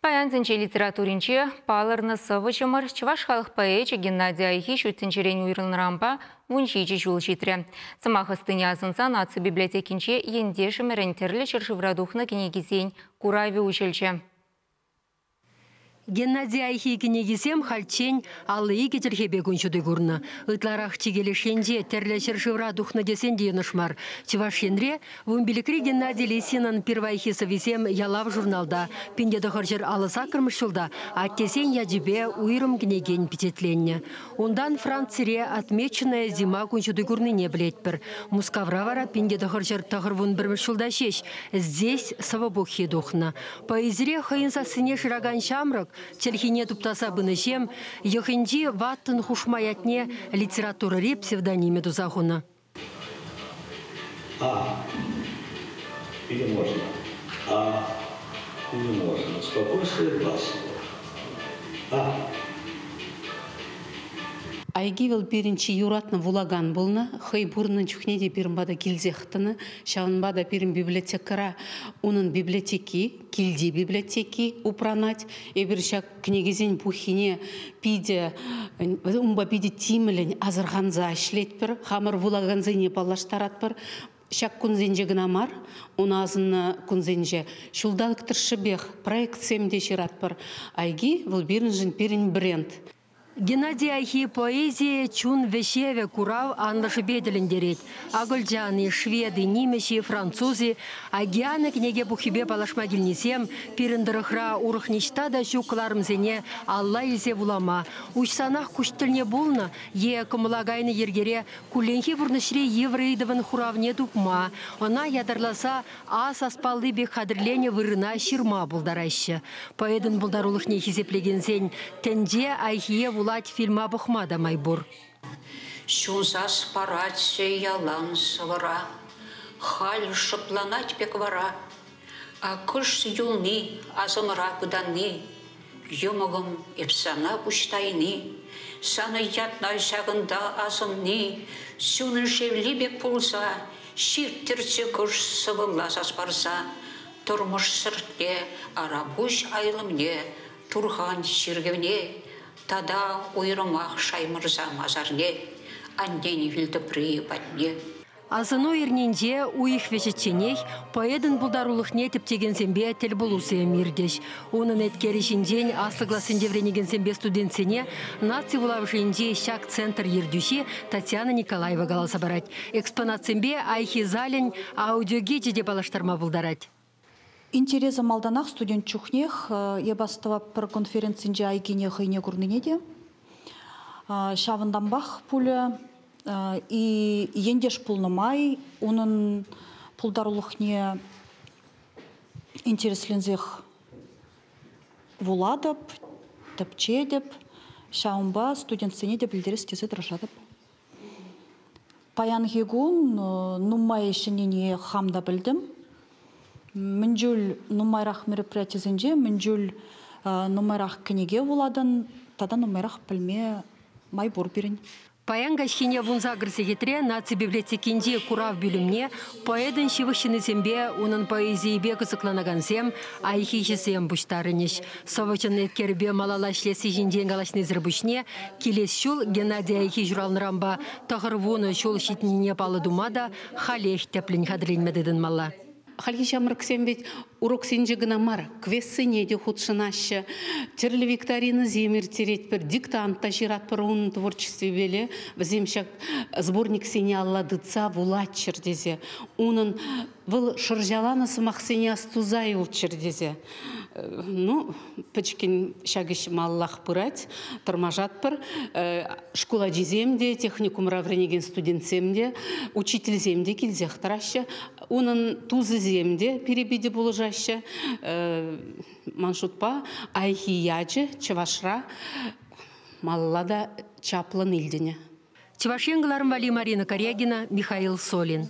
Паян тӗнче литературинче палӑрнӑ сӑвӑҫӑмӑр, чӑваш халӑх поэчӗ Геннадий Айхи ҫут тӗнчерен уйрӑлнӑранпа 17 ҫул ҫитрӗ. Сӑмах ӑстине асӑнса наци библиотекинче ентешӗмӗрӗн тӗрлӗ ҫӗршывра тухнӑ кӗнекисен куравӗ уҫӑлчӗ. Геннадий Айхи кӗнекисем хальччен 52 чӗлхепе кун ҫути курнӑ. Ытларах чикӗ леш енче тӗрлӗ ҫӗршывра тухнӑ тесен те йӑнӑш мар. Чӑваш Енре 15-ри Геннадий Лисинӑн пирвайхи сӑввисем «Ялав» журналта 1958 ҫулта аттесен ячӗпе уйрӑм кӗнекен пичетленнӗ. Унтан Францире «Отмеченная зима» кун ҫути курнине пӗлетпӗр. Мускавра вара 1991 ҫулта ҫеҫ «Здесь» сӑвӑ пуххи тухнӑ. Поэзире хӑйӗн сассине шыракан ҫамрӑк чӗлхине туптаса пынӑҫем йӑхӗнчи ваттӑн хушма ятне литературӑри псевдонимӗ туса хунӑ. А. Или можно? А. Или можно. Спокойствие два слова. А. Айги вӑл пирӗн чи юратнӑ вулакан пулнӑ. Хӑй пурӑннӑ чухне те пирӗн пата килсех тӑнӑ. Ҫавӑнпа та пирӗн библиотекӑра унӑн библиотеки, килти библиотеки упранать. Эпир ҫак кӗнекесен пуххине питӗ, унпа питӗ тимлӗн асӑрханса ӗҫлетпӗр. Хамӑр вулакансене паллаштаратпӑр. Ҫак кунсенче кӑна мар, ун асӑннӑ кунсенче ҫулталӑк тӑршшӗпех проектсем те ҫыратпӑр. Айги вӑл пирӗншӗн пирӗн бренд. Геннадий Айхи поэзийӗ чун вӗҫевӗ курав анлӑшӗпе тӗлӗнтерет. Акӑлчан-и, швед-и, нимӗҫ-и, француз-и, Океана кӗнеке пуххипе паллашма килнисем пирӗн тӑрӑхра урӑх ниҫта та ҫук кӑларӑмсене алла илсе вулама, уҫсанах куҫ тӗлне пулнӑ е кӑмӑла кайнӑ йӗркере кулленхи пурнӑҫри йывӑр ыйтӑвӑн хуравне тупма, ӑна ятарласа А саспалли пек хатӗрленӗ вырӑна ҫырма пултараҫҫӗ. Поэтӑн пултарулӑхне хисеплекенсен Тӗнче Айхие вулать фильма пӑхма та май пур. Ҫунсас паратчӗ ялан сӑвӑра, Халь шӑпланать пек вара. Акӑш юлни, асӑмра пытанни, Йӑмӑкӑм, эп сана пуҫ тайни, Санӑн ятна ҫакӑнта асӑнни, Чунӑн шевли пек пулса, Ҫирттӗрччӗ кӑш сӑвӑлла сас парса, Тӑрмӑш сӑртне, Арапуҫ айлӑмне, Турхан чиркӗвне тата уйрӑмах Шаймӑрса масарне, аннен вилтӑприйӗ патне. Асӑну эрнинче уйӑх вӗҫӗчченех поэтӑн пултарулӑхне тӗпчекенсемпе тӗлпулусем иртӗҫ. Унӑн еткерӗ ҫинчен аслӑ классенче вӗренекенсемпе студентсене наци вулавӑшӗнчи ҫак центр ертӳҫи Татьяна Николаева каласа парать. Экспонатсемпе Айхи залӗн аудиогичӗ те паллаштарма пултарать. Интересӗ малтанах студент чухнех эп астӑвап пӗр конференцинче Айкине хӑйне курнине те. Ҫавӑнтанпах пулӗ и ентеш пулнӑ май унӑн пултарулӑхне интересленсех вулатӑп, тӗпчетӗп. Ҫавӑнпа студентсене те пӗлтерес тесе тӑрӑшатӑп. Паянхи кун нумай ҫӗннине хам та пӗлтӗм. Мӗн чуль нумайрах мероприятисенче, мӗн чуль нумайрах кӗнеке вулатӑн, тата нумайрах пӗлме май пур пирӗн. Паян каҫхине 18 сехетре наци библиотекинчи курав пӳлӗмне поэтӑн ҫывӑх ҫыннисемпе унӑн поэзийӗпе кӑсӑкланакансем, айхиҫӗсем пуҫтарӑнӗҫ. Сӑвӑҫӑн еткерӗпе малалла ӗҫлесси ҫинчен калаҫнисӗр пуҫне килес ҫул Геннадий Айхи ҫуралнӑранпа 90 ҫул ҫитнине паллӑ тума та халех тӗплӗн хатӗрленме тытӑнмалла. Хальхи ҫамрӑксем ведь уроксенче кӑна мар, квестсене те хутшӑнаҫҫӗ, тӗрлӗ викторинӑсем ирттеретпӗр, диктант та ҫыратпӑр унӑн творчествипеле. Вӗсем ҫак сборниксене алла тытса вулаччӑр тесе, унӑн вӑл шӑрҫаланӑ сӑмахсене астуса юлччӑр тесе. Ну, пӗчӗккӗн ҫак ӗҫ малаллах пырать, тӑрмашатпӑр. Шкул ачисем те, техникумра вӗренекен студентсем те, учительсем те килсех тӑраҫҫӗ. Унӑн тусӗсем те пире питӗ пулӑшаҫҫӗ. Ман шутпа, Айхи ячӗ Чӑвашра малалла та чаплӑн илтӗнӗ. Чӑваш Ен кӑларӑм валли Марина Карягина, Михаил Солин.